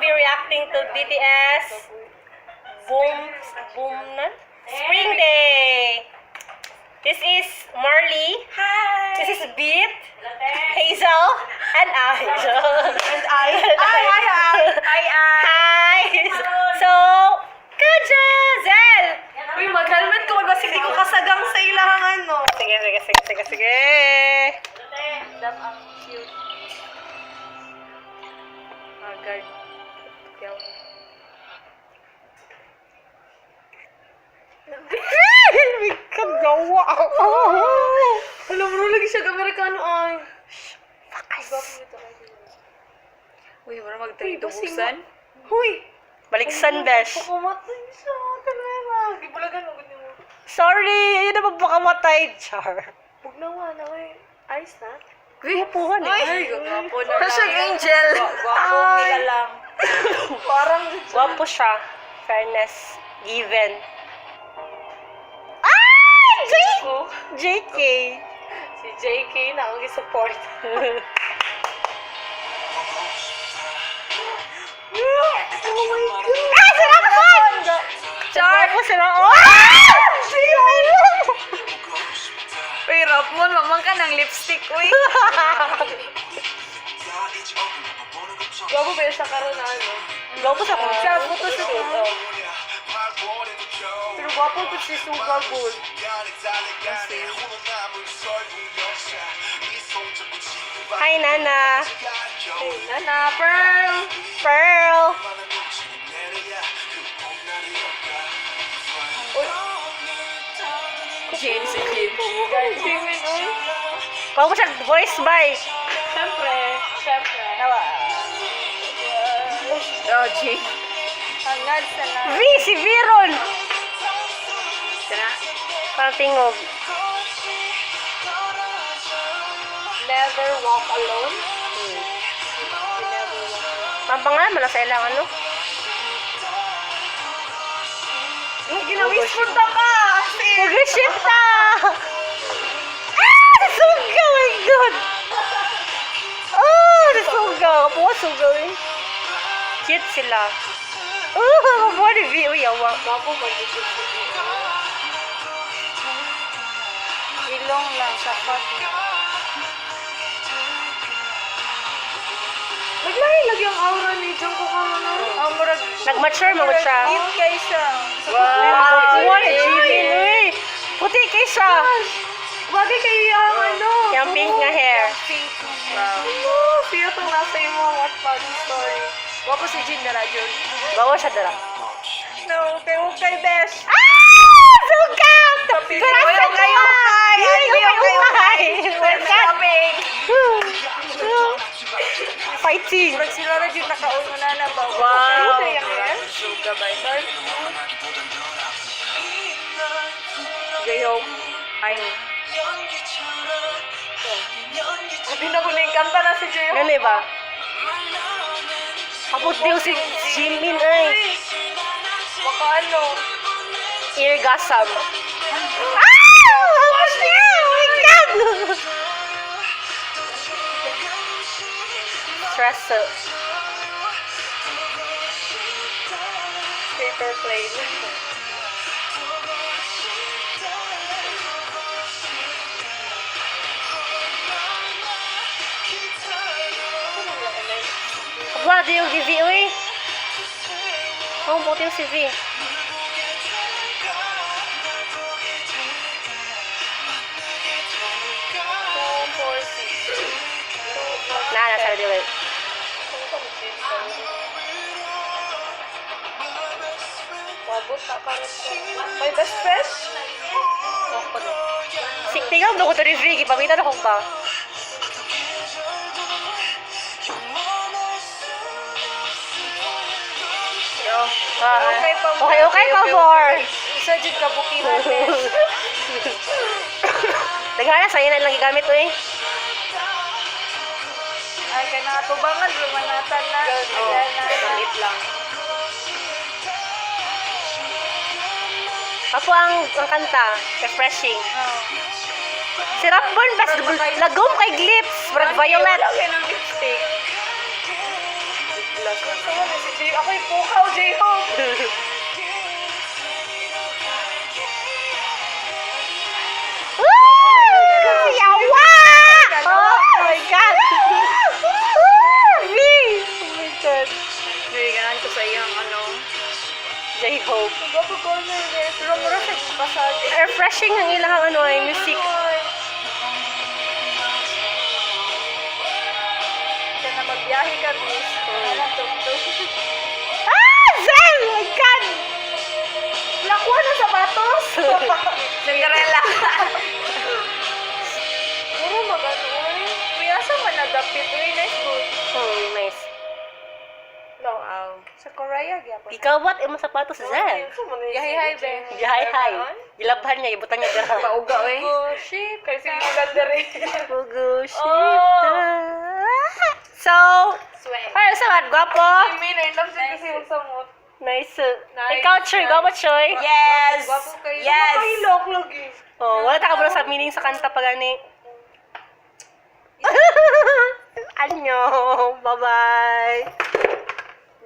be reacting to BTS Boom Spring Day. This is Marley. Hi. This is Beat, Hazel, and I. And Hi. Hi. So, Kaja, Zel. Uy, mag-helmet ko kasi hindi ko kasagang sa ilang ano. Sige. Dam ang cute. Agad. May kagawa. Alam mo, lagi siya Amerikano ay. Uy, wala mag-trade buksan. Huy! Baliksan, besh. Pakamatay siya. Talaga. Gibulagan mo, ganyan mo. Sorry, yun na mapakamatay, Char. Huwag na nga, ay. Ayos na. Gwapuhan eh. Ay, gwapo na lang. Hashtag Angel. Gwapo nila lang. Parang Gwapo siya. Fairness given. Ah! JK. si JK na ang support. Oh my God! Ah! Sarap mo! Char! Gwapo sila. Ah! Uy, Rapmon, mamang ka ng lipstick, uy. Gwapo ba yun sa karoon na ano? Gwapo sa kung Sa photoshoot. Pero gwapo ko si Suga Gold. Hi, Nana. Hey, Nana, Pearl. Pearl. Jane, si Jane. Jimin, uy. Gwapo siya. Voice by. Siyempre. Oh, Jane. Hangad sa lang. V, si Viron. Tara. Parang tingog. Never walk alone. Pampangalan mo lang sa ilang ano? Ginawis punta ka! Mag-ship ta! Ah! Nasuga! Oh my God! Oh! Nasuga! Kapuha suga eh. Cute sila. Oh! Kapuha ni V. Uy, awa. Gwapo mag-isip ko. Ilong lang, sapat. Naglahi-lagi ang aura ni Jungkook ang ano. Ang murag... Nag-mature mo siya. Cute kay siya. Wow! What a chicken! Uy! Puti kay siya! Bagay kay ang ano. Yung pink nga hair. Pink. Oh, siya itong nasa yung mga what funny story. Gwapo si Jin na radyo. Bawa siya dala. No, kay Besh. Ah! Suga! Tapi Karasa kayo kay. Welcome! Fighting! Murag sila na dyan nakauna na ba? Wow! Suga ba? Gayong. Ay. Sabi na ko na yung kanta na si Jayo. Gani ba? Kapot din si Jimin ay. Baka ano. Eargasm. Ah! Kapot niya! Oh my God! Stress. Paper plane. Wala din yung si V, uy. Oh, buti yung si V. Nasa di ba? Wabot na parang my best friend? Tingnan mo ko to ni V. Ipamita na kong ba? Okay, pabor. Isa dyan kabukiran, Besh. Daghana, sa'yo na lang igamit to eh. Ay, kaya nakatubangan, lumanatan na. Salit lang. Apo ang kanta, refreshing. Si Rapborn, bas lagom kay Glips, parang violet. Wala kayo ng lipstick. last one. Sama na si J. Ako'y pukaw, J-Hope. Yawa! Oh my God! Me! Oh my God. Nariganan ko sa iyang ano. J-Hope. Gwapo ko na yun. Pero mura siya pasado. Refreshing ang ilang ano ay music. Kaya na magbiyahe ka, miss. Zen! Oh my God! Lakwa na sapatos! Cinderella! Puro magano, uy. Kuya, saan man nadapit? Uy, nice good. Oh, nice. No, sa Korea, gyapon. Ikaw ba't imong sapatos, Zen? Yahay-hay, be. Yahay-hay. Gilabhan niya, ibutan niya dara. Pauga, eh. Oh, shit. Kasi maganda rin. Pugo, shit. Oh. So, Swag. ay, sa gwapo. May na lang siya kasi magsamot. Nice. Nice. Ikaw, Choy. Gwapo, Choy. Yes! Gwapo kayo. Yes! Makahilok, lagi. Oh, wala ta ka sa meaning sa kanta pa gani. Anyo. Bye-bye.